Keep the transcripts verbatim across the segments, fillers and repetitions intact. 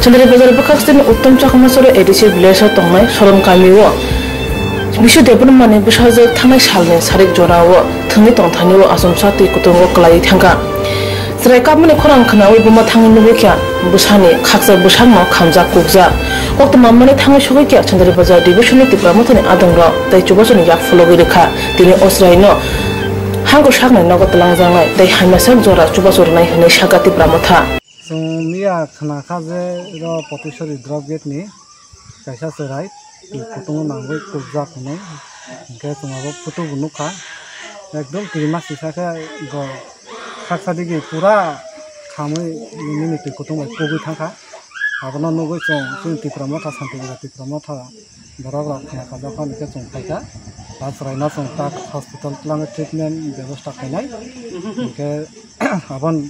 Chandari Bazar bwkhak sitini Uttom Chakma Soro A D C village o tongnai Soron kami o Bishu Debbarmani bwsajwk thangnai salni sarik jora o thwngwi tongthani o achomsa twi kutung o kwlaiwi thangkha. Chwrai kapmani khorang khwnawi buma thangwi nugwi kha bwsani khaksa bwsakno khamjak kukjak. Koktwma mani thangwi sogwi kha Chandari Bazar division ni Tipra Mothani adongrok tei chubasoni yak phologwi rwkha. Tini o chwraino hango saknai nogo twlangjaknai tei haimasak jora chubachu rwnai hwnwi sakha Tipra Motha. Chwng miya khna kha je ro Potisori drop gate ni kaisa chwrai twi kutung o nangwi kukjak hwnwi, hinkhe chwng abo photo bo nukha, ekdom kirima sisa khe bo khaksa digi pura khamwi nini twi kutung bai kugwi thangkha. Abono nugwi chwng chini Tipra Motha, Santi Bazar Tipra Motha borok rok khna kajak phano khe chwng phaikha. A chwraino chwng tak hospital twlangwi treatment bebosta khainai. Hinkhe aboni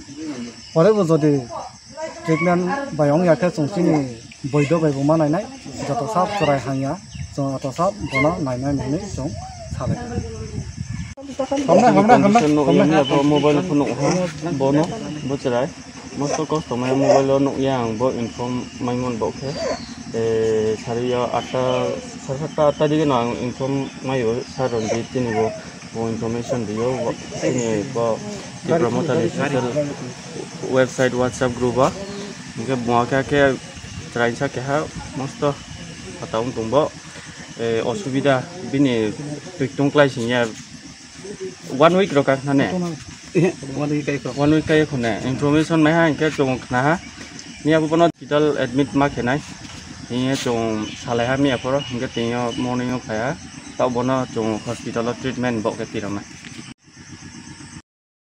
pore bo jodi treatment bai wng ya khe chwng chini boido bai bo ma nainai, joto sa chwrai hamya chwng joto sa bono nainai hwnwi chwng salai. Hamnai, hamnai, hamnai, condition nukya hamnai, hamya bo hamnai. Mobile phone nukha bono bo chwrai. Mosto kosto maya mobile o nukya ang bo inform maimon bo khe. Eh, sariya atta, sari satta atta dige no ang inform maio sir Ranjit tini bo, bo information dio bo, tini bo Tipra Motha ni social website WhatsApp group o. Hinkhe bo khe khe trainsa keha mosto pata wng tong bo, eh, osubida bini twi tong klai singya. One week rok kha ne? One week kai kho. One week kai kho ne? Information mai ha hinkhe chwng khna ha. Miya bo bono hospital admit ma khe nai. Hiye chwng salai ha miya phoro hinkhe tini o morning o phai ha. Tao bono chwng hospital o treatment bo khe twi rw nai.